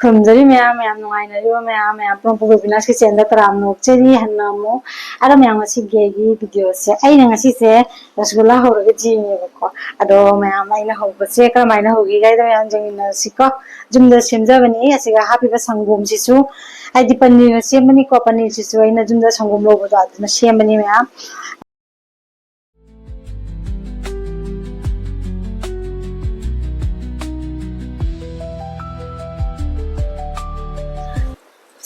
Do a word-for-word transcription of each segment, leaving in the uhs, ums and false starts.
ꯈꯨꯔꯨꯝꯖꯔꯤ ꯃꯌꯥꯝ, ꯃꯌꯥꯝ ꯅꯨꯡꯉꯥꯏꯅꯔꯤꯕ ꯃꯌꯥꯝ, ꯃꯌꯥꯝ ꯄꯨꯝꯅꯃꯛꯄꯨ ꯕꯤꯅꯥꯁ ꯀꯤꯆꯦꯟꯗ ꯇꯔꯥꯝꯅ ꯑꯣꯛꯆꯔꯤ꯫ ꯍꯟꯅ ꯑꯃꯨꯛ ꯑꯗꯣ ꯃꯌꯥꯝ, ꯉꯁꯤꯒꯤ ꯑꯩꯒꯤ ꯚꯤꯗꯤꯑꯣꯁꯦ, ꯑꯩꯅ ꯉꯁꯤꯁꯦ ꯔꯁꯒꯨꯜꯂꯥ ꯍꯧꯔꯒ ꯌꯦꯡꯉꯦꯕꯀꯣ꯫ ꯑꯗꯣ ꯃꯌꯥꯝ, ꯑꯩꯅ ꯍꯧꯕꯁꯦ ꯀꯔꯝꯍꯥꯏꯅ ꯍꯧꯈꯤꯒꯦ ꯍꯥꯏꯗꯣ ꯃꯌꯥꯝ ꯌꯦꯡꯃꯤꯟꯅꯔꯁꯤꯀꯣ꯫ ꯌꯨꯝꯗ ꯁꯦꯝꯖꯕꯅꯤ꯫ ꯑꯁꯤꯒ ꯍꯥꯞꯄꯤꯕ ꯁꯪꯒꯣꯝꯁꯤꯁꯨ, ꯍꯥꯏꯗꯤ ꯄꯅꯤꯔꯅ ꯁꯦꯝꯕꯅꯤꯀꯣ, ꯄꯅꯤꯔꯁꯤꯁꯨ ꯑꯩꯅ ꯌꯨꯝꯗ ꯁꯪꯒꯣꯝ ꯂꯧꯕꯗꯣ ꯑꯗꯨꯅ ꯁꯦꯝꯕꯅꯤ ꯃꯌꯥꯝ꯫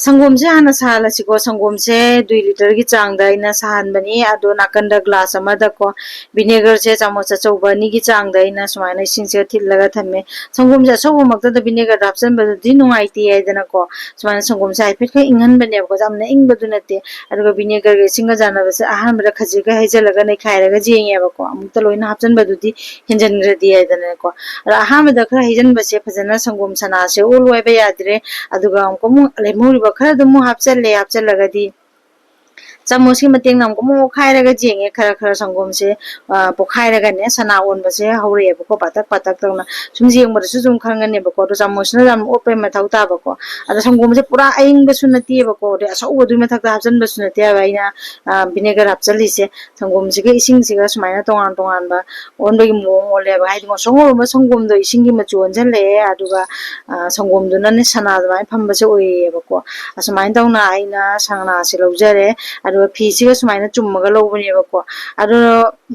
ꯁꯪꯒꯣꯝꯁꯦ ꯍꯥꯟꯅ ꯁꯥꯍꯜꯂꯁꯤꯀꯣ꯫ ꯁꯪꯒꯣꯝꯁꯦ ꯗꯨꯏ ꯂꯤꯇꯔꯒꯤ ꯆꯥꯡꯗ ꯑꯩꯅ ꯁꯥꯍꯟꯕꯅꯤ꯫ ꯑꯗꯣ ꯅꯥꯀꯟꯗ ꯒ꯭ꯂꯥꯁ ꯑꯃꯗꯀꯣ, ꯚꯤꯅꯦꯒꯔꯁꯦ ꯆꯥꯃꯁ ꯑꯆꯧꯕ ꯑꯅꯤꯒꯤ ꯆꯥꯡꯗ ꯑꯩꯅ ꯁꯨꯃꯥꯏꯅ ꯏꯁꯤꯡꯁꯤꯒ ꯊꯤꯠꯂꯒ ꯊꯝꯃꯦ꯫ ꯁꯪꯒꯣꯝꯁꯦ ꯑꯁꯧꯕꯃꯛꯇꯗ ꯚꯤꯅꯦꯒꯔꯗ ꯍꯥꯞꯆꯤꯟꯕꯗꯨꯗꯤ ꯅꯨꯡꯉꯥꯏꯇꯦ ꯍꯥꯏꯗꯅꯀꯣ, ꯁꯨꯃꯥꯏꯅ ꯁꯪꯒꯣꯝꯁꯦ ꯍꯥꯏꯐꯦꯠ ꯈꯔ ꯏꯪꯍꯟꯕꯅꯦꯕꯀꯣ, ꯌꯥꯝꯅ ꯏꯪꯕꯗꯨ ꯅꯠꯇꯦ꯫ ꯑꯗꯨꯒ ꯚꯤꯅꯦꯒꯔꯒ ꯏꯁꯤꯡꯒ ꯆꯥꯟꯅꯕꯁꯦ ꯑꯍꯥꯟꯕꯗ ꯈꯖꯤꯛꯀ ꯍꯩꯖꯤꯜꯂꯒ ꯅꯩꯈꯥꯏꯔꯒ ꯌꯦꯡꯉꯦꯕꯀꯣ, ꯑꯃꯨꯛꯇ ꯂꯣꯏꯅ ꯍꯥꯞꯆꯤꯟꯕꯗꯨꯗꯤ ꯍꯦꯟꯖꯤꯟꯈ꯭ꯔꯗꯤ ꯍꯥꯏꯗꯅꯀꯣ꯫ ꯑꯗꯣ ꯑꯍꯥꯟꯕꯗ ꯈꯔ ꯍꯩꯖꯤꯟꯕꯁꯦ ꯐꯖꯅ ꯁꯪꯒꯣꯝ ꯁꯅꯥꯁꯦ ꯑꯣꯜꯂꯨ ꯍꯥꯏꯕ ꯌꯥꯗ꯭ꯔꯦ꯫ ꯑꯗꯨꯒ ꯑꯃꯨꯛꯀ ꯑꯃꯨꯛ ꯂꯦꯝꯍꯧꯔꯤꯕ ꯈꯔꯗꯨ ꯑꯃꯨꯛ ꯍꯥꯞꯆꯜꯂꯦ꯫ ꯍꯥꯞꯆꯜꯂꯒꯗꯤ ꯆꯥꯃꯁꯀꯤ ꯃꯇꯦꯡꯅ ꯑꯃꯨꯛꯀ ꯑꯃꯨꯛ ꯑꯣꯠꯈꯥꯏꯔꯒ ꯌꯦꯡꯉꯦ, ꯈꯔ ꯈꯔ ꯁꯪꯒꯣꯝꯁꯦ, ꯑ, ꯄꯣꯛꯈꯥꯏꯔꯒꯅꯦ, ꯁꯅꯥ ꯑꯣꯟꯕꯁꯦ ꯍꯧꯔꯛꯑꯦꯕꯀꯣ, ꯄꯥꯇꯛ ꯄꯥꯇꯛ ꯇꯧꯅ꯫ ꯁꯨꯝ ꯌꯦꯡꯕꯗꯁꯨ ꯑꯗꯨꯝ ꯈꯪꯒꯅꯦꯕꯀꯣ꯫ ꯑꯗꯣ ꯆꯥꯃꯁꯅ ꯌꯥꯝ ꯑꯣꯠꯄꯩ ꯃꯊꯧ ꯇꯥꯕꯀꯣ꯫ ꯑꯗꯣ ꯁꯪꯒꯣꯝꯁꯦ ꯄꯨꯔꯥ ꯑꯏꯪꯕꯁꯨ ꯅꯠꯇꯦꯕꯀꯣ, ꯑꯗꯩ ꯑꯁꯧꯕꯗꯨꯒꯤ ꯃꯊꯛꯇ ꯍꯥꯞꯆꯟꯕꯁꯨ ꯅꯠꯇꯦꯕ ꯑꯩꯅ, ꯑ, ꯚꯤꯅꯦꯒꯔ ꯍꯥꯞꯆꯜꯂꯤꯁꯦ꯫ ꯁꯪꯒꯣꯝꯁꯤꯒ ꯏꯁꯤꯡꯁꯤꯒ ꯁꯨꯃꯥꯏꯅ ꯇꯣꯉꯥꯟ ꯇꯣꯉꯥꯟꯕ ꯑꯣꯟꯕꯒꯤ ꯃꯑꯣꯡ ꯑꯣꯜꯂꯦꯕ꯫ ꯍꯥꯏꯗꯤ ꯉꯧꯁꯣꯛ ꯉꯧꯔꯝꯕ ꯁꯪꯒꯣꯝꯗꯣ ꯏꯁꯤꯡꯒꯤ ꯃꯆꯨ ꯑꯣꯟꯁꯤꯜꯂꯛꯑꯦ, ꯑꯗꯨꯒ, ꯑ, ꯁꯪꯒꯣꯝꯗꯨꯅꯅꯦ ꯁꯅꯥ ꯑꯗꯨꯃꯥꯏꯅ ꯐꯝꯕꯁꯦ ꯑꯣꯏꯌꯦꯕꯀꯣ꯫ ꯑꯁꯨꯃꯥꯏꯅ ꯇꯧꯅ ꯑꯩꯅ ꯁꯅꯥꯁꯦ ꯂꯧꯖꯔꯦ, ꯑꯗꯨꯒ ꯐꯤꯁꯤꯒ ꯁꯨꯃꯥꯏꯅ ꯆꯨꯝꯃꯒ ꯂꯧꯕꯅꯦꯕꯀꯣ꯫ ꯑꯗꯣ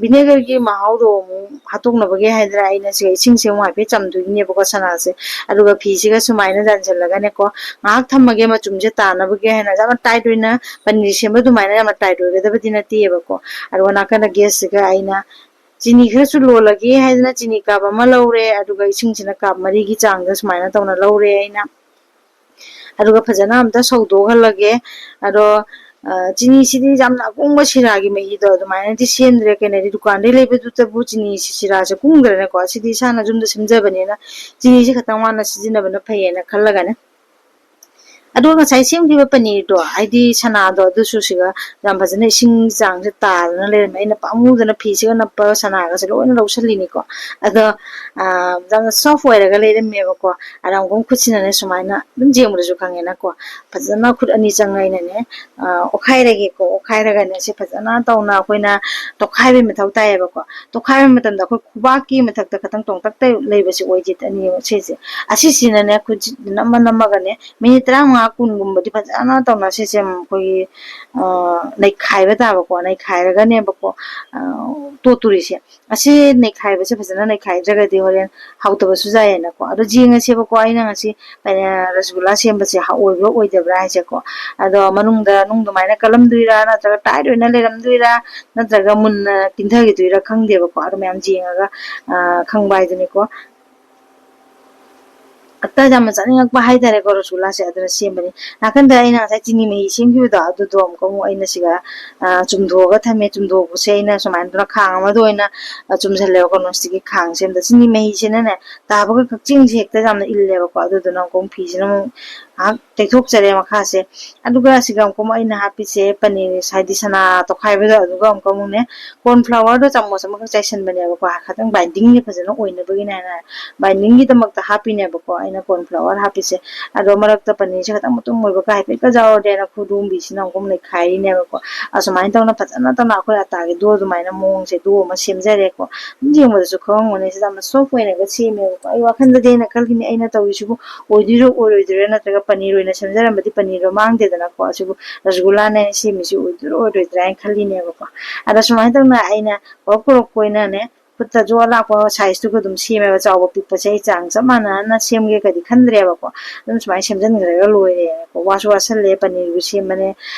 ꯚꯤꯅꯦꯒꯔꯒꯤ ꯃꯍꯥꯎꯗꯣ ꯑꯃꯨꯛ ꯍꯥꯠꯇꯣꯛꯅꯕꯒꯤ ꯍꯥꯏꯗꯅ ꯑꯩꯅ ꯁꯤꯒ ꯏꯁꯤꯡꯁꯦ ꯑꯃꯨꯛ ꯍꯥꯏꯐꯦꯠ ꯆꯝꯗꯣꯏꯅꯦꯕꯀꯣ ꯁꯅꯥꯁꯦ꯫ ꯑꯗꯨꯒ ꯐꯤꯁꯤꯒ ꯁꯨꯃꯥꯏꯅ ꯌꯥꯟꯁꯤꯜꯂꯒꯅꯦꯀꯣ, ꯉꯥꯏꯍꯥꯛ ꯊꯝꯃꯒꯦ, ꯃꯆꯨꯝꯁꯦ ꯇꯥꯅꯕꯒꯤ ꯍꯥꯏꯅ ꯌꯥꯝꯅ ꯇꯥꯏꯠ ꯑꯣꯏꯅ ꯄꯅꯤꯔ ꯁꯦꯝꯕ ꯑꯗꯨꯃꯥꯏꯅ ꯌꯥꯝꯅ ꯇꯥꯏꯠ ꯑꯣꯏꯒꯗꯕꯗꯤ ꯅꯠꯇꯦꯕꯀꯣ꯫ ꯑꯗꯨꯒ ꯅꯥꯀꯟꯗ ꯒ꯭ꯌꯥꯁꯁꯤꯒ ꯑꯩꯅ ꯆꯤꯅꯤ ꯈꯔꯁꯨ ꯂꯣꯜꯂꯒꯦ ꯍꯥꯏꯗꯅ ꯆꯤꯅꯤ ꯀꯞ ꯑꯃ ꯂꯧꯔꯦ, ꯑꯗꯨꯒ ꯏꯁꯤꯡꯁꯤꯅ ꯀꯞ ꯃꯔꯤꯒꯤ ꯆꯥꯡꯗ ꯁꯨꯃꯥꯏꯅ ꯇꯧꯅ ꯂꯧꯔꯦ ꯑꯩꯅ꯫ ꯑꯗꯨꯒ ꯐꯖꯅ ꯑꯝꯇ ꯁꯧꯗꯣꯛꯍꯜꯂꯒꯦ꯫ ꯑꯗꯣ, ꯑ, ꯆꯤꯅꯤꯁꯤꯗꯤ ꯌꯥꯝꯅ ꯑꯀꯪꯕ ꯁꯤꯔꯥꯒꯤ ꯃꯍꯤꯗꯣ ꯑꯗꯨꯃꯥꯏꯅꯗꯤ ꯁꯦꯝꯗ꯭ꯔꯦ꯫ ꯀꯩꯅꯣꯗꯤ ꯗꯨꯀꯥꯟꯗꯩ ꯂꯩꯕꯗꯨꯇꯕꯨ ꯆꯤꯅꯤ ꯁꯤꯔꯥꯁꯦ ꯀꯨꯝꯗ꯭ꯔꯦꯅꯀꯣ꯫ ꯁꯤꯗꯤ ꯏꯁꯥꯅ ꯌꯨꯝꯗ ꯁꯦꯝꯖꯕꯅꯤꯅ ꯆꯤꯅꯤꯁꯦ ꯈꯇꯪ ꯋꯥꯅ ꯁꯤꯖꯤꯟꯅꯕꯅ ꯐꯩꯌꯦꯅ ꯈꯜꯂꯒꯅꯦ꯫ ꯑꯗꯨꯒ ꯉꯁꯥꯏ ꯁꯦꯝꯈꯤꯕ ꯄꯅꯤꯔꯗꯣ, ꯍꯥꯏꯗꯤ ꯁꯅꯥꯗꯣ, ꯑꯗꯨꯁꯨ ꯁꯤꯒ ꯌꯥꯝ ꯐꯖꯅ ꯏꯁꯤꯡ ꯆꯥꯡꯁꯦ ꯇꯥꯗꯅ ꯂꯩꯔꯝꯃꯦ꯫ ꯑꯩꯅ ꯄꯥꯝꯃꯨꯗꯅ ꯐꯤꯁꯤꯒ ꯅꯞꯄ ꯁꯅꯥꯒꯁꯦ ꯂꯣꯏꯅ ꯂꯧꯁꯜꯂꯤꯅꯤꯀꯣ꯫ ꯑꯗꯣ ꯌꯥꯝꯅ ꯁꯣꯐ ꯑꯣꯏꯔꯒ ꯂꯩꯔꯝꯃꯦꯕꯀꯣ꯫ ꯑꯗ ꯑꯃꯨꯛ ꯈꯨꯠꯁꯤꯅꯅꯦ, ꯁꯨꯃꯥꯏꯅ ꯑꯗꯨꯝ ꯌꯦꯡꯕꯗꯁꯨ ꯈꯪꯉꯦꯅꯀꯣ, ꯐꯖꯅ ꯈꯨꯠ ꯑꯅꯤ ꯆꯪꯉ ꯑꯩꯅꯅꯦ ꯑꯣꯠꯈꯥꯏꯔꯒꯦꯀꯣ꯫ ꯑꯣꯠꯈꯥꯏꯔꯒꯅꯦ ꯁꯤ ꯐꯖꯅ ꯇꯧꯅ ꯑꯩꯈꯣꯏꯅ ꯇꯣꯠꯈꯥꯏꯕꯒꯤ ꯃꯊꯧ ꯇꯥꯏꯌꯦꯕꯀꯣ꯫ ꯇꯣꯠꯈꯥꯏꯕ ꯃꯇꯝꯗ ꯑꯩꯈꯣꯏ ꯈꯨꯕꯥꯛꯀꯤ ꯃꯊꯛꯇ ꯈꯇꯪ ꯇꯣꯡꯇꯛꯇ ꯂꯩꯕꯁꯦ ꯑꯣꯏꯗꯦ ꯑꯅꯤꯃꯛ ꯁꯤꯁꯦ꯫ ꯑꯁꯤꯁꯤꯅꯅꯦ ꯈꯨꯠꯁꯤ ꯅꯝꯃ ꯅꯝꯃꯒꯅꯦ ꯃꯤꯅꯤꯠ ꯇꯔꯥꯃꯉꯥ ꯀꯨꯟꯒꯨꯝꯕꯗꯤ ꯐꯖꯅ ꯇꯧꯅ ꯁꯤꯁꯦ ꯑꯩꯈꯣꯏꯒꯤ ꯅꯩꯈꯥꯏꯕ ꯇꯥꯕꯀꯣ꯫ ꯅꯩꯈꯥꯏꯔꯒꯅꯦꯕꯀꯣ ꯇꯣꯠꯇꯣꯔꯤꯁꯦ꯫ ꯑꯁꯤ ꯅꯩꯈꯥꯏꯕꯁꯦ ꯐꯖꯅ ꯅꯩꯈꯥꯏꯗ꯭ꯔꯒꯗꯤ ꯍꯣꯔꯦꯟ ꯍꯥꯎꯇꯕꯁꯨ ꯌꯥꯏꯌꯦꯅꯀꯣ꯫ ꯑꯗꯣ ꯌꯦꯡꯉꯁꯦꯕꯀꯣ, ꯑꯩꯅ ꯉꯁꯤ ꯔꯁꯒꯨꯜꯂꯥ ꯁꯦꯝꯕꯁꯦ ꯑꯣꯏꯕ꯭ꯔꯥ ꯑꯣꯏꯗꯕ꯭ꯔꯥ ꯍꯥꯏꯁꯦꯀꯣ꯫ ꯑꯗꯣ ꯃꯅꯨꯡꯗ ꯅꯨꯡ ꯑꯗꯨꯃꯥꯏꯅ ꯀꯜꯂꯝꯗꯣꯏꯔꯥ, ꯅꯠꯇ꯭ꯔꯒ ꯇꯥꯏꯠ ꯑꯣꯏꯅ ꯂꯩꯔꯝꯗꯣꯏꯔꯥ, ꯅꯠꯇ꯭ꯔꯒ ꯃꯨꯟꯅ ꯄꯤꯡꯊꯈꯤꯗꯣꯏꯔꯥ ꯈꯪꯗꯦꯕꯀꯣ꯫ ꯑꯗꯨ ꯃꯌꯥꯝ ꯌꯦꯡꯉꯒ ꯈꯪꯕ ꯍꯥꯏꯗꯨꯅꯤꯀꯣ꯫ ꯑꯠꯇ ꯌꯥꯝꯅ ꯆꯥꯅꯤꯡꯉꯛꯄ ꯍꯥꯏꯇꯥꯔꯦꯀꯣ, ꯔꯁꯒꯨꯜꯂꯥꯁꯦ, ꯑꯗꯨꯅ ꯁꯦꯝꯕꯅꯤ꯫ ꯅꯥꯀꯟꯗ ꯑꯩꯅ ꯉꯁꯥꯏ ꯆꯤꯅꯤ ꯃꯍꯤ ꯁꯦꯝꯈꯤꯕꯗꯣ, ꯑꯗꯨꯗꯣ ꯑꯃꯨꯛꯀ ꯑꯃꯨꯛ ꯑꯩꯅ ꯁꯤꯒ ꯆꯨꯝꯊꯣꯛꯑꯒ ꯊꯝꯃꯦ꯫ ꯆꯨꯝꯊꯣꯛꯄꯁꯦ ꯑꯩꯅ ꯁꯨꯃꯥꯏꯅ ꯇꯧꯅ ꯈꯥꯡ ꯑꯃꯗ ꯑꯣꯏꯅ ꯆꯨꯝꯁꯤꯜꯂꯦꯕꯀꯣ, ꯅꯣꯟꯁꯇꯤꯛꯀꯤ ꯈꯥꯡꯁꯦ ꯑꯝꯗ꯫ ꯆꯤꯅꯤ ꯃꯍꯤꯁꯤꯅꯅꯦ ꯇꯥꯕꯒ ꯀꯛꯆꯤꯡꯁꯦ ꯍꯦꯛꯇ ꯌꯥꯝꯅ ꯏꯜꯂꯦꯕꯀꯣ꯫ ꯑꯗꯨꯗꯨꯅ ꯑꯃꯨꯛꯀ ꯐꯤꯁꯤꯅ ꯑꯃꯨꯛ ꯉꯥꯏꯍꯥꯛ ꯇꯩꯊꯣꯛꯆꯔꯦ ꯃꯈꯥꯁꯦ꯫ ꯑꯗꯨꯒ ꯁꯤꯒ ꯑꯃꯨꯛꯀ ꯑꯃꯨꯛ ꯑꯩꯅ ꯍꯥꯞꯄꯤꯁꯦ ꯄꯅꯤꯔ, ꯍꯥꯏꯗꯤ ꯁꯅꯥ ꯇꯣꯈꯥꯏꯕꯗꯣ, ꯑꯗꯨꯒ ꯑꯃꯨꯛꯀ ꯑꯃꯨꯛꯅꯦ ꯀꯣꯔꯟ ꯐ꯭ꯂꯥꯋꯔꯗꯣ ꯆꯥꯃꯁ ꯑꯃꯈꯛ ꯆꯥꯏꯁꯤꯟꯕꯅꯦꯕꯀꯣ, ꯈꯤꯇꯪ ꯕꯥꯏꯟꯗꯤꯡꯁꯦ ꯐꯖꯅ ꯑꯣꯏꯅꯕꯒꯤꯅꯦ ꯍꯥꯏꯅ꯫ ꯕꯥꯏꯟꯗꯤꯡꯒꯤꯗꯃꯛꯇ ꯍꯥꯞꯄꯤꯅꯦꯕꯀꯣ ꯑꯩꯅ ꯀꯣꯔꯟ ꯐ꯭ꯂꯥꯋꯔ ꯍꯥꯞꯄꯤꯁꯦ꯫ ꯑꯗꯣ ꯃꯔꯛꯇ ꯄꯅꯤꯔꯁꯦ ꯈꯤꯇꯪ ꯃꯇꯨꯝ ꯑꯣꯏꯕꯒ ꯍꯥꯏꯐꯦꯠꯀ ꯌꯥꯎꯔꯗꯤ ꯍꯥꯏꯅ ꯈꯨꯗꯣꯝꯕꯤꯁꯤꯅ ꯑꯃꯨꯛꯀ ꯅꯩꯈꯥꯏꯔꯤꯅꯦꯕꯀꯣ꯫ ꯑꯁꯨꯃꯥꯏꯅ ꯇꯧꯅ ꯐꯖꯅ ꯇꯧꯅ ꯑꯩꯈꯣꯏ ꯑꯇꯥꯒꯤ ꯗꯣ ꯑꯗꯨꯃꯥꯏꯅ ꯃꯑꯣꯡꯁꯦ ꯗꯣ ꯑꯃ ꯁꯦꯝꯖꯔꯦꯀꯣ꯫ ꯑꯗꯨꯝ ꯌꯦꯡꯕꯗꯁꯨ ꯈꯪꯉꯝꯒꯅꯤ ꯁꯤꯗ ꯌꯥꯝꯅ ꯁꯣꯐ ꯑꯣꯏꯅꯒ ꯁꯦꯝꯃꯦꯕꯀꯣ꯫ ꯑꯩ ꯋꯥꯈꯜꯗꯗꯤ ꯑꯩꯅ ꯈꯜꯂꯤꯅꯦ, ꯑꯩꯅ ꯇꯧꯔꯤꯁꯤꯕꯨ ꯑꯣꯏꯗꯣꯏꯔꯣ ꯑꯣꯏꯔꯣꯏꯗꯣꯏꯔꯣ, ꯅꯠꯇ꯭ꯔꯒ ꯄꯅꯤꯔ ꯑꯣꯏꯅ ꯁꯦꯝꯖꯔꯝꯕꯗꯤ ꯄꯅꯤꯔꯗꯣ ꯃꯥꯡꯗꯦꯗꯅꯀꯣ꯫ ꯑꯁꯤꯕꯨ ꯔꯁꯒꯨꯜꯂꯥꯅꯦ ꯁꯦꯝꯃꯤꯁꯤ ꯑꯣꯏꯗꯣꯏꯔꯣ ꯑꯣꯏꯔꯣꯏꯗ꯭ꯔꯥ ꯍꯥꯏꯅ ꯈꯜꯂꯤꯅꯦꯕꯀꯣ꯫ ꯑꯗ ꯁꯨꯃꯥꯏꯅ ꯇꯧꯅ ꯑꯩꯅ ꯀꯧꯔꯞ ꯀꯧꯔꯞ ꯑꯣꯏꯅꯅꯦ ꯈꯨꯠꯇꯁꯨ ꯑꯂꯥꯛꯄ ꯁꯥꯏꯖꯇꯨꯒ ꯑꯗꯨꯝ ꯁꯦꯝꯃꯦꯕ꯫ ꯆꯥꯎꯕ ꯄꯤꯛꯄꯁꯦ ꯑꯩ ꯆꯥꯡ ꯆꯞ ꯃꯥꯟꯅꯅ ꯁꯦꯝꯒꯦ ꯀꯗꯤ ꯈꯟꯗ꯭ꯔꯦꯕꯀꯣ꯫ ꯑꯗꯨꯝ ꯁꯨꯃꯥꯏꯅ ꯁꯦꯝꯖꯤꯟꯈ꯭ꯔꯒ ꯂꯣꯏꯔꯦꯕꯀꯣ꯫ ꯋꯥꯁꯨ ꯋꯥꯁꯜꯂꯦ, ꯄꯅꯤꯔꯕꯨ ꯁꯦꯝꯕꯅꯦ,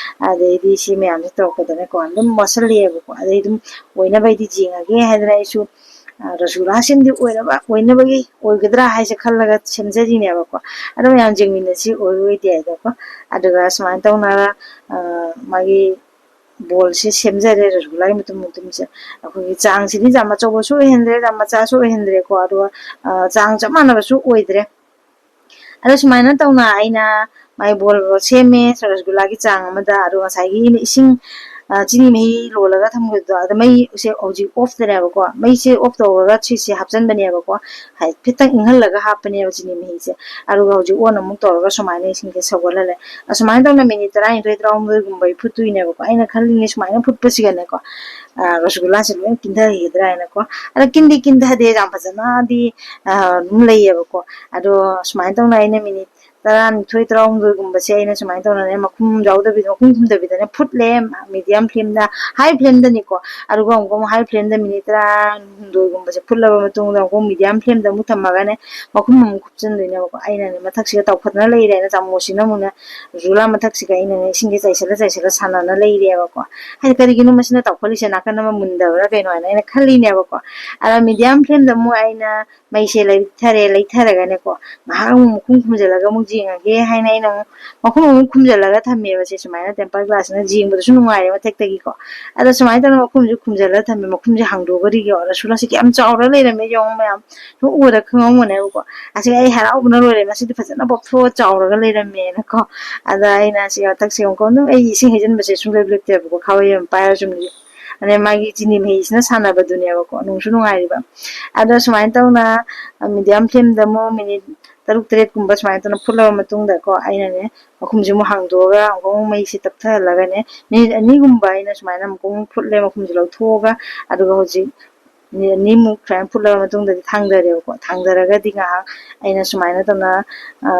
ꯑꯗꯩꯗꯤ ꯁꯤ ꯃꯌꯥꯝꯁꯦ ꯇꯧꯔꯛꯄꯗꯅꯦꯀꯣ ꯑꯗꯨꯝ ꯋꯥꯁꯜꯂꯦꯕꯀꯣ꯫ ꯑꯗꯩ ꯑꯗꯨꯝ ꯑꯣꯏꯅꯕ ꯑꯩꯗꯤ ꯌꯦꯡꯉꯒꯦ ꯍꯥꯏꯗꯅ ꯑꯩꯁꯨ ꯔꯁꯒꯨꯜꯂꯥ ꯁꯦꯝꯗꯤ ꯑꯣꯏꯔꯕ, ꯑꯣꯏꯅꯕꯒꯤ ꯑꯣꯏꯒꯗ꯭ꯔꯥ ꯍꯥꯏꯁꯦ ꯈꯜꯂꯒ ꯁꯦꯝꯖꯔꯤꯅꯦꯕꯀꯣ꯫ ꯑꯗꯣ ꯃꯌꯥꯝ ꯌꯦꯡꯃꯤꯟꯅꯁꯤ ꯑꯣꯏꯔꯣꯏꯗꯦ ꯍꯥꯏꯗꯣꯀꯣ꯫ ꯑꯗꯨꯒ ꯁꯨꯃꯥꯏꯅ ꯇꯧꯅ ꯃꯥꯒꯤ ꯕꯣꯜꯁꯦ ꯁꯦꯝꯖꯔꯦ ꯔꯁꯒꯨꯜꯂꯥꯒꯤ ꯃꯇꯨꯝ ꯃꯇꯨꯝꯁꯦ꯫ ꯑꯩꯈꯣꯏꯒꯤ ꯆꯥꯡꯁꯤꯗꯤ ꯌꯥꯝ ꯑꯆꯧꯕꯁꯨ ꯑꯣꯏꯍꯟꯗ꯭ꯔꯦ, ꯌꯥꯝ ꯃꯆꯥꯁꯨ ꯑꯣꯏꯍꯟꯗ꯭ꯔꯦꯀꯣ꯫ ꯑꯗꯨꯒ ꯆꯥꯡ ꯆꯞ ꯃꯥꯟꯅꯕꯁꯨ ꯑꯣꯏꯗ꯭ꯔꯦ꯫ ꯑꯗꯣ ꯁꯨꯃꯥꯏꯅ ꯇꯧꯅ ꯑꯩꯅ ꯃꯥꯏ ꯕꯣꯜ ꯁꯦꯝꯃꯦ ꯔꯁꯒꯨꯂꯥꯒꯤ ꯆꯥꯡ ꯑꯃꯗ꯫ ꯑꯗꯨꯒ ꯉꯁꯥꯏꯒꯤ ꯑꯩꯅ ꯏꯁꯤꯡ, ꯑ, ꯆꯤꯅꯤ ꯃꯍꯤ ꯂꯣꯜꯂꯒ ꯊꯝꯕꯗꯣ, ꯑꯗ ꯃꯩꯁꯦ ꯍꯧꯖꯤꯛ off ꯇꯅꯦꯕꯀꯣ꯫ ꯃꯩꯁꯦ off ꯇꯧꯔꯒ ꯁꯤꯁꯦ ꯍꯥꯞꯆꯟꯕꯅꯦꯕꯀꯣ꯫ ꯍꯥꯏꯐꯦꯠꯇꯪ ꯏꯪꯍꯜꯂꯒ ꯍꯥꯞꯄꯅꯦꯕ ꯆꯤꯅꯤ ꯃꯍꯤꯁꯦ꯫ ꯑꯗꯨꯒ ꯍꯧꯖꯤꯛ on ꯑꯃꯨꯛ ꯇꯧꯔꯒ ꯁꯨꯃꯥꯏꯅ ꯏꯁꯤꯡꯁꯦ ꯁꯧꯒꯠꯍꯜꯂꯦ꯫ ꯑꯁꯨꯃꯥꯏꯅ ꯇꯧꯅ ꯃꯤꯅꯤꯠ ꯇꯔꯥꯅꯤꯊꯣꯏ, ꯇꯔꯥꯍꯨꯝꯗꯣꯏꯒꯨꯝꯕ ꯐꯨꯠꯇꯣꯏꯅꯦꯕꯀꯣ꯫ ꯑꯩꯅ ꯈꯜꯂꯤꯅꯦ ꯁꯨꯃꯥꯏꯅ ꯐꯨꯠꯄꯁꯤꯒꯅꯦꯀꯣ, ꯑ, ꯔꯁꯒꯨꯂꯥꯁꯦ ꯂꯣꯏ ꯀꯤꯟꯊꯈꯤꯒꯗ꯭ꯔꯥ ꯍꯥꯏꯅꯀꯣ꯫ ꯑꯗ ꯀꯤꯟꯗꯤ ꯀꯤꯟꯊꯗꯦ, ꯌꯥꯝ ꯐꯖꯅꯗꯤ, ꯑ, ꯑꯗꯨꯝ ꯂꯩꯌꯦꯕꯀꯣ꯫ ꯑꯗꯣ ꯁꯨꯃꯥꯏꯅ ꯇꯧꯅ ꯑꯩꯅ ꯃꯤꯅꯤꯠ ꯇꯔꯥꯅꯤꯊꯣꯏ, ꯇꯔꯥꯍꯨꯝꯗꯣꯏꯒꯨꯝꯕꯁꯦ ꯑꯩꯅ ꯁꯨꯃꯥꯏꯅ ꯇꯧꯅꯅꯦ, ꯃꯈꯨꯝ ꯌꯥꯎꯗꯕꯤꯗ, ꯃꯈꯨꯝ ꯈꯨꯝꯗꯕꯤꯗꯅꯦ ꯐꯨꯠꯂꯦ, medium flameꯗ, high flameꯗꯅꯤꯀꯣ꯫ ꯑꯗꯨꯒ ꯑꯃꯨꯛ, ꯑꯃꯨꯛ high flameꯗ ꯃꯤꯅꯤꯠ ꯇꯔꯥꯍꯨꯝꯗꯣꯏꯒꯨꯝꯕꯁꯦ ꯐꯨꯠꯂꯕ ꯃꯇꯨꯡꯗ ꯑꯃꯨꯛ medium flameꯗ ꯑꯃꯨꯛ ꯊꯝꯃꯒꯅꯦ, ꯃꯈꯨꯝ ꯑꯃꯨꯛ ꯀꯨꯞꯁꯟꯗꯣꯏꯅꯦꯕꯀꯣ꯫ ꯑꯩꯅꯅꯦ ꯃꯊꯛꯁꯤꯒ ꯇꯥꯎꯈꯠꯅ ꯂꯩꯔꯦꯅ, ꯆꯥꯃꯁꯁꯤꯅ ꯑꯃꯨꯛꯅꯦ ꯔꯁꯒꯨꯂꯥ ꯃꯊꯛꯁꯤꯒ ꯑꯩꯅꯅꯦ ꯏꯁꯤꯡꯁꯦ ꯆꯥꯏꯁꯤꯜꯂ ꯆꯥꯏꯁꯤꯜꯂ ꯁꯥꯟꯅꯅ ꯂꯩꯔꯦꯕꯀꯣ꯫ ꯍꯥꯏꯗꯤ ꯀꯔꯤꯒꯤꯅꯣ ꯃꯁꯤꯅ ꯇꯥꯎꯈꯠꯂꯤꯁꯦ, ꯅꯥꯀꯟ ꯑꯃ ꯃꯨꯟꯗꯕ꯭ꯔꯥ ꯀꯩꯅꯣ ꯍꯥꯏꯅ ꯑꯩꯅ ꯈꯜꯂꯤꯅꯦꯕꯀꯣ꯫ ꯑꯗ medium flameꯗ ꯑꯃꯨꯛ ꯑꯩꯅ ꯃꯩꯁꯦ ꯂꯩꯊꯔꯦ, ꯂꯩꯊꯔꯒꯅꯦꯀꯣ, ꯉꯥꯏꯍꯥꯛ ꯑꯃꯨꯛ ꯃꯈꯨꯝ ꯈꯨꯝꯖꯤꯜꯂꯒ ꯑꯃꯨꯛ ꯌꯦꯡꯉꯒꯦ ꯍꯥꯏꯅ ꯑꯩꯅ ꯑꯃꯨꯛ ꯃꯈꯨꯝ ꯑꯃꯨꯛ ꯈꯨꯝꯖꯤꯜꯂꯒ ꯊꯝꯃꯦꯕ꯫ ꯁꯦ ꯁꯨꯃꯥꯏꯅ tempered glassꯁꯤꯅ ꯌꯦꯡꯕꯗꯁꯨ ꯅꯨꯡꯉꯥꯏꯔꯦ ꯃꯊꯛꯇꯒꯤꯀꯣ꯫ ꯑꯗ ꯁꯨꯃꯥꯏꯅ ꯇꯧꯅ ꯃꯈꯨꯝꯁꯦ ꯈꯨꯝꯖꯤꯜꯂꯒ ꯊꯝꯃꯦ, ꯃꯈꯨꯝꯁꯦ ꯍꯥꯡꯗꯣꯛꯑꯒꯗꯤ ꯌꯦꯡꯉꯣ, ꯔꯁꯒꯨꯂꯥꯁꯦ ꯀꯌꯥꯝ ꯆꯥꯎꯔ ꯂꯩꯔꯝꯃꯦ ꯌꯦꯡꯉꯣ ꯃꯌꯥꯝ꯫ ꯁꯨꯝ ꯎꯕꯗ ꯈꯪꯉꯝꯒꯅꯦꯕꯀꯣ꯫ ꯑꯁꯤ ꯑꯩ ꯍꯔꯥꯎꯕꯅ ꯂꯣꯏꯔꯦ, ꯉꯁꯤꯗꯤ ꯐꯖꯅ ꯄꯣꯞꯊꯣꯛꯑ ꯆꯥꯎꯔꯒ ꯂꯩꯔꯝꯃꯦꯅꯀꯣ꯫ ꯑꯗ ꯑꯩꯅ ꯑꯁꯤ ꯃꯊꯛꯁꯦ ꯑꯃꯨꯛ ꯑꯗꯨꯝ ꯑꯩ ꯏꯁꯤꯡ ꯍꯩꯖꯤꯟꯕꯁꯦ ꯁꯨꯡꯂꯦꯞ ꯂꯦꯞꯇꯦꯕꯀꯣ, ꯈꯥꯕꯩ ꯑꯃ ꯄꯥꯏꯔ ꯁꯨꯝ, ꯑꯗꯩ ꯃꯥꯒꯤ ꯆꯤꯅꯤ ꯃꯍꯤꯁꯤꯅ ꯁꯥꯟꯅꯕꯗꯨꯅꯦꯕꯀꯣ, ꯅꯨꯡꯁꯨ ꯅꯨꯡꯉꯥꯏꯔꯤꯕ꯫ ꯑꯗꯣ ꯁꯨꯃꯥꯏꯅ ꯇꯧꯅ medium flameꯗ ꯑꯃꯨꯛ ꯃꯤꯅꯤꯠ ꯇꯔꯨꯛ ꯇꯔꯦꯠꯀꯨꯝꯕ ꯁꯨꯃꯥꯏꯅ ꯇꯧꯅ ꯐꯨꯠꯂꯕ ꯃꯇꯨꯡꯗꯀꯣ, ꯑꯩꯅꯅꯦ ꯃꯈꯨꯝꯁꯦ ꯑꯃꯨꯛ ꯍꯥꯡꯗꯣꯛꯑꯒ ꯑꯃꯨꯛ ꯃꯩꯁꯦ ꯇꯞꯊꯍꯜꯂꯒꯅꯦ, ꯃꯤꯅꯤꯠ ꯑꯅꯤꯒꯨꯝꯕ ꯑꯩꯅ ꯁꯨꯃꯥꯏꯅ ꯑꯃꯨꯛ ꯐꯨꯠꯂꯦ, ꯃꯈꯨꯝꯁꯦ ꯂꯧꯊꯣꯛꯑꯒ꯫ ꯑꯗꯨꯒ ꯍꯧꯖꯤꯛ ꯃꯤꯅꯤꯠ ꯑꯅꯤꯃꯨꯛ ꯁꯨꯃꯥꯏꯅ ꯐꯨꯠꯂꯕ ꯃꯇꯨꯡꯗꯗꯤ ꯊꯥꯡꯗꯔꯦꯕꯀꯣ꯫ ꯊꯥꯡꯗꯔꯒꯗꯤ ꯉꯥꯏꯍꯥꯛ ꯑꯩꯅ ꯁꯨꯃꯥꯏꯅ ꯇꯧꯅ, ꯑ,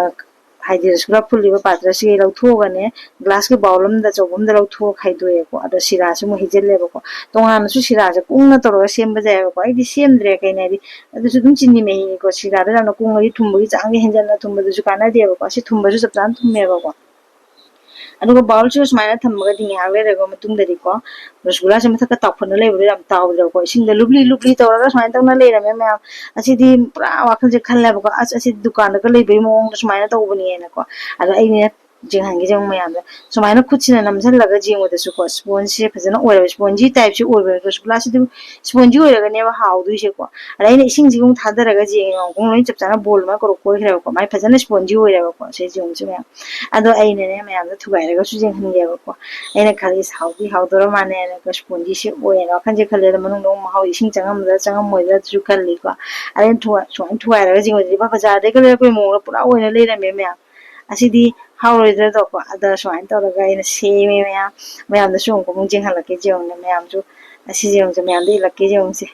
ꯍꯥꯏꯗꯤ ꯔꯁꯒꯨꯂꯥ ꯐꯨꯜꯂꯤꯕ ꯄꯥꯇ꯭ꯔꯁꯤꯒꯤ ꯂꯧꯊꯣꯛꯑꯒꯅꯦ, glassꯀꯤ bowl ꯑꯃꯗ, ꯑꯆꯧꯕ ꯑꯃꯗ ꯂꯧꯊꯣꯛꯑ ꯈꯥꯏꯗꯣꯛꯑꯦꯀꯣ꯫ ꯑꯗꯣ ꯁꯤꯔꯥꯁꯤ ꯑꯃꯨꯛ ꯍꯩꯖꯤꯜꯂꯦꯕꯀꯣ꯫ ꯇꯣꯉꯥꯟꯅꯁꯨ ꯁꯤꯔꯥꯁꯦ ꯀꯨꯡꯅ ꯇꯧꯔꯒ ꯁꯦꯝꯕ ꯌꯥꯏꯑꯕꯀꯣ꯫ ꯑꯩꯗꯤ ꯁꯦꯝꯗ꯭ꯔꯦ, ꯀꯩꯅꯣ ꯍꯥꯏꯗꯤ ꯑꯗꯨꯁꯨ ꯑꯗꯨꯝ ꯆꯤꯅꯤ ꯃꯍꯤꯅꯤꯀꯣ꯫ ꯁꯤꯔꯥꯗꯣ ꯌꯥꯝꯅ ꯀꯨꯡꯉꯗꯤ ꯊꯨꯝꯕꯒꯤ ꯆꯥꯡꯗꯤ ꯍꯦꯟꯖꯟꯅ ꯊꯨꯝꯕꯗꯨꯁꯨ ꯀꯥꯟꯅꯗꯦꯕꯀꯣ꯫ ꯑꯁꯤ ꯊꯨꯝꯕꯁꯨ ꯆꯞ ꯆꯥꯅ ꯊꯨꯝꯃꯦꯕꯀꯣ꯫ ꯑꯗꯨꯒ bowlꯁꯤꯒ ꯁꯨꯃꯥꯏꯅ ꯊꯝꯃꯒꯗꯤ ꯉꯥꯏꯍꯥꯛ ꯂꯩꯔꯕ ꯃꯇꯨꯡꯗꯗꯤꯀꯣ, ꯔꯁꯒꯨꯂꯥꯁꯦ ꯃꯊꯛꯇ ꯇꯥꯎꯈꯠꯅ ꯂꯩꯕꯗꯣ ꯌꯥꯝ ꯇꯥꯎꯗ꯭ꯔꯦꯕꯀꯣ꯫ ꯏꯁꯤꯡꯗ ꯂꯨꯞꯂꯤ ꯂꯨꯞꯂꯤ ꯇꯧꯔꯒ ꯁꯨꯃꯥꯏꯅ ꯇꯧꯅ ꯂꯩꯔꯝꯃꯦ ꯃꯌꯥꯝ꯫ ꯑꯁꯤꯗꯤ ꯄꯨꯔꯥ ꯋꯥꯈꯜꯁꯦ ꯈꯜꯂꯦꯕꯀꯣ, "ꯑꯁ, ꯑꯁꯤ ꯗꯨꯀꯥꯟꯗꯒ ꯂꯩꯕꯒꯤ ꯃꯑꯣꯡꯗ ꯁꯨꯃꯥꯏꯅ ꯇꯧꯕꯅꯦꯅꯀꯣ"꯫ ꯑꯗꯣ ꯑꯩꯅ ꯌꯦꯡꯍꯟꯒꯦ ꯌꯦꯡꯉꯨ ꯃꯌꯥꯝꯗ꯫ ꯁꯨꯃꯥꯏꯅ ꯈꯨꯠꯁꯤꯅ ꯅꯝꯁꯤꯜꯂꯒ ꯌꯦꯡꯕꯗꯁꯨꯀꯣ, ꯁ꯭ꯄꯣꯟꯖꯁꯦ ꯐꯖꯅ ꯑꯣꯏꯔꯕ, ꯁ꯭ꯄꯣꯟꯖꯤ ꯇꯥꯏꯞꯁꯦ ꯑꯣꯏꯕ ꯔꯁꯒꯨꯂꯥꯁꯤꯗꯤ ꯁ꯭ꯄꯣꯟꯖꯤ ꯑꯣꯏꯔꯒꯅꯦꯕ ꯍꯥꯎꯗꯣꯏꯁꯦꯀꯣ꯫ ꯑꯗ ꯑꯩꯅ ꯏꯁꯤꯡꯁꯤꯒ ꯑꯃꯨꯛ ꯊꯥꯗꯔꯒ ꯌꯦꯡꯉꯦ, ꯃꯈꯣꯡ ꯂꯣꯏ ꯆꯞ ꯆꯥꯅ ꯕꯣꯜ ꯑꯃ ꯀꯣꯏꯈ꯭ꯔꯦꯕꯀꯣ꯫ ꯃꯥꯏ ꯐꯖꯅ ꯁ꯭ꯄꯣꯟꯖꯤ ꯑꯣꯏꯔꯦꯕꯀꯣ꯫ ꯁꯤ ꯌꯦꯡꯉꯨꯁꯦ ꯃꯌꯥꯝ꯫ ꯑꯗꯣ ꯑꯩꯅꯅꯦ ꯃꯌꯥꯝꯗ ꯊꯨꯒꯥꯏꯔꯒꯁꯨ ꯌꯦꯡꯍꯟꯒꯦꯕꯀꯣ꯫ ꯑꯩꯅ ꯈꯜꯂꯤꯁꯦ ꯍꯥꯎꯗꯤ ꯍꯥꯎꯗꯣꯔ ꯃꯥꯜꯂꯦ ꯍꯥꯏꯅ ꯁ꯭ꯄꯣꯟꯖꯤꯁꯦ ꯑꯣꯏꯌꯦꯅ ꯋꯥꯈꯜꯁꯦ ꯈꯜꯂꯦ꯫ ꯑꯗꯣ ꯃꯅꯨꯡꯗ ꯑꯃꯨꯛ ꯃꯍꯥꯎ ꯏꯁꯤꯡ ꯆꯪꯉꯝꯗ꯭ꯔꯥ ꯆꯪꯉꯝꯃꯣꯏꯗ꯭ꯔꯥ ꯑꯗꯨꯁꯨ ꯈꯜꯂꯤꯀꯣ꯫ ꯑꯗꯩ ꯊꯨꯒꯥꯏ-, ꯁꯨꯃꯥꯏꯅ ꯊꯨꯒꯥꯏꯔꯒ ꯌꯦꯡꯉꯨꯗꯤ ꯕꯖꯥꯔꯗꯩꯒ ꯂꯩꯔꯛꯄꯒꯤ ꯃꯑꯣꯡꯗ ꯄꯨꯔꯥ ꯑꯣꯏꯅ ꯂꯩꯔꯝꯃꯦ ꯃꯌꯥꯝ꯫ ꯑꯁꯤꯗꯤ ꯍꯥꯎꯔꯣꯏꯗ꯭ꯔꯗꯣꯀꯣ꯫ ꯑꯗ ꯁꯨꯃꯥꯏꯅ ꯇꯧꯔꯒ ꯑꯩꯅ ꯁꯦꯝꯃꯦ ꯃꯌꯥꯝ꯫ ꯃꯌꯥꯝꯗꯁꯨ ꯑꯃꯨꯛ ꯑꯃꯨꯛ ꯌꯦꯡꯍꯜꯂꯛꯀꯦ ꯌꯦꯡꯉꯨꯅꯦ ꯃꯌꯥꯝꯁꯨ꯫ ꯑꯁꯤꯁꯦ ꯌꯦꯡꯉꯨꯁꯦ, ꯃꯌꯥꯝꯗ ꯏꯜꯂꯛꯀꯦ ꯌꯦꯡꯉꯨꯁꯦ꯫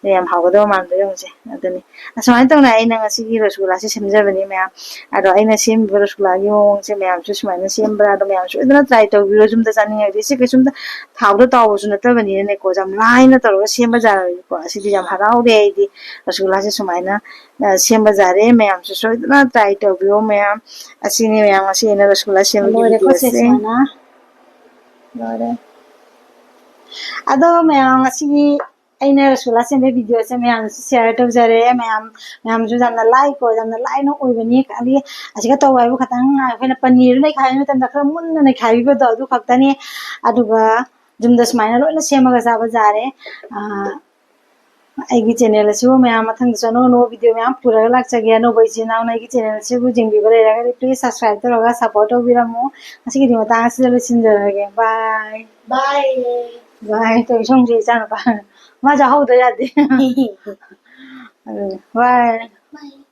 ꯌꯥꯝ ꯍꯥꯎꯒꯗꯕ ꯃꯥꯟꯕ ꯌꯦꯡꯉꯨꯁꯦ꯫ ꯑꯗꯨꯅꯤ꯫ ꯑꯁꯨꯃꯥꯏꯅ ꯇꯧꯅ ꯑꯩꯅ ꯉꯁꯤꯒꯤ ꯔꯁꯒꯨꯂꯥꯁꯦ ꯁꯦꯝꯖꯕꯅꯤ ꯃꯌꯥꯝ꯫ ꯑꯗꯣ ꯑꯩꯅ ꯁꯦꯝꯃꯤꯕ ꯔꯁꯒꯨꯂꯥꯒꯤ ꯃꯑꯣꯡꯁꯦ ꯃꯌꯥꯝꯁꯨ ꯁꯨꯃꯥꯏꯅ ꯁꯦꯝꯕ꯭ꯔꯥ? ꯑꯗꯣ ꯃꯌꯥꯝꯁꯨ ꯁꯣꯏꯗꯅ try ꯇꯧꯕꯤꯔꯣ꯫ ꯌꯨꯝꯗ ꯆꯥꯅꯤꯡꯉꯗꯤ ꯁꯤ ꯀꯩꯁꯨꯝꯇ ꯊꯥꯎꯗ ꯇꯥꯎꯕꯁꯨ ꯅꯠꯇꯕꯅꯤꯅꯅꯦꯀꯣ, ꯌꯥꯝ ꯂꯥꯏꯅ ꯇꯧꯔꯒ ꯁꯦꯝꯕ ꯌꯥꯔꯦꯀꯣ꯫ ꯑꯁꯤꯗꯤ ꯌꯥꯝ ꯍꯔꯥꯎꯔꯦ ꯑꯩꯗꯤ꯫ ꯔꯁꯒꯨꯂꯥꯁꯦ ꯁꯨꯃꯥꯏꯅ, ꯑ, ꯁꯦꯝꯕ ꯌꯥꯔꯦ꯫ ꯃꯌꯥꯝꯁꯨ ꯁꯣꯏꯗꯅ try ꯇꯧꯕꯤꯌꯣ ꯃꯌꯥꯝ꯫ ꯑꯁꯤꯅꯤ ꯃꯌꯥꯝ ꯉꯁꯤ ꯑꯩꯅ ꯔꯁꯒꯨꯂꯥ ꯁꯦꯝꯕꯒꯤ ꯂꯣꯏꯔꯦꯀꯣ ꯁꯦ videoꯁꯦ꯫ ꯁꯨꯃꯥꯏꯅ꯫ ꯂꯣꯏꯔꯦ꯫ ꯑꯗꯣ ꯃꯌꯥꯝ ꯉꯁꯤꯒꯤ ꯑꯩꯅ ꯔꯁꯒꯨꯂꯥ ꯁꯦꯝꯕꯒꯤ videoꯁꯦ ꯃꯌꯥꯝꯗꯁꯨ share ꯇꯧꯖꯔꯦ꯫ ꯃꯌꯥꯝ, ꯃꯌꯥꯝꯁꯨ ꯌꯥꯝꯅ ꯂꯥꯏꯀꯣ, ꯌꯥꯝꯅ ꯂꯥꯏꯅ ꯑꯣꯏꯕꯅꯤ꯫ ꯈꯪꯗꯦ, ꯑꯁꯤꯒ ꯇꯧꯕ ꯍꯥꯏꯕꯨ ꯈꯇꯪ ꯑꯩꯈꯣꯏꯅ ꯄꯅꯤꯔꯗꯨ ꯅꯩꯈꯥꯏꯕ ꯃꯇꯝꯗ ꯈꯔ ꯃꯨꯟꯅ ꯅꯩꯈꯥꯏꯕꯤꯕꯗꯣ ꯑꯗꯨ ꯈꯛꯇꯅꯤ꯫ ꯑꯗꯨꯒ ꯌꯨꯝꯗ ꯁꯨꯃꯥꯏꯅ ꯂꯣꯏꯅ ꯁꯦꯝꯃꯒ ꯆꯥꯕ ꯌꯥꯔꯦ꯫ ꯑ, ꯑꯩꯒꯤ channel ꯑꯁꯤꯕꯨ ꯃꯌꯥꯝ ꯃꯊꯪꯗꯁꯨ ꯑꯅꯧ ꯑꯅꯧꯕ video ꯃꯌꯥꯝ ꯄꯨꯔꯒ ꯂꯥꯛꯆꯒꯦ꯫ ꯑꯅꯧꯕ ꯏꯆꯤꯟ ꯏꯅꯥꯎꯅ ꯑꯩꯒꯤ channel ꯑꯁꯤꯕꯨ ꯌꯦꯡꯕꯤꯕ ꯂꯩꯔꯒꯗꯤ please subscribe ꯇꯧꯔꯒ support ꯇꯧꯕꯤꯔꯝꯃꯨ꯫ ꯉꯁꯤꯒꯤꯗꯤ ꯃꯇꯥꯡ ꯑꯁꯤꯗ ꯂꯣꯏꯁꯤꯟꯖꯔꯒꯦ꯫ Bye꯫ Bye꯫ Bye꯫ ꯇꯧ ꯏꯁꯧꯁꯦ ꯏꯆꯥꯅꯨꯄꯥ꯫ ꯃꯥꯁꯨ ꯍꯧꯗ ꯌꯥꯗꯦ꯫ ꯑꯗꯨꯅꯦ꯫ Bye꯫ Bye꯫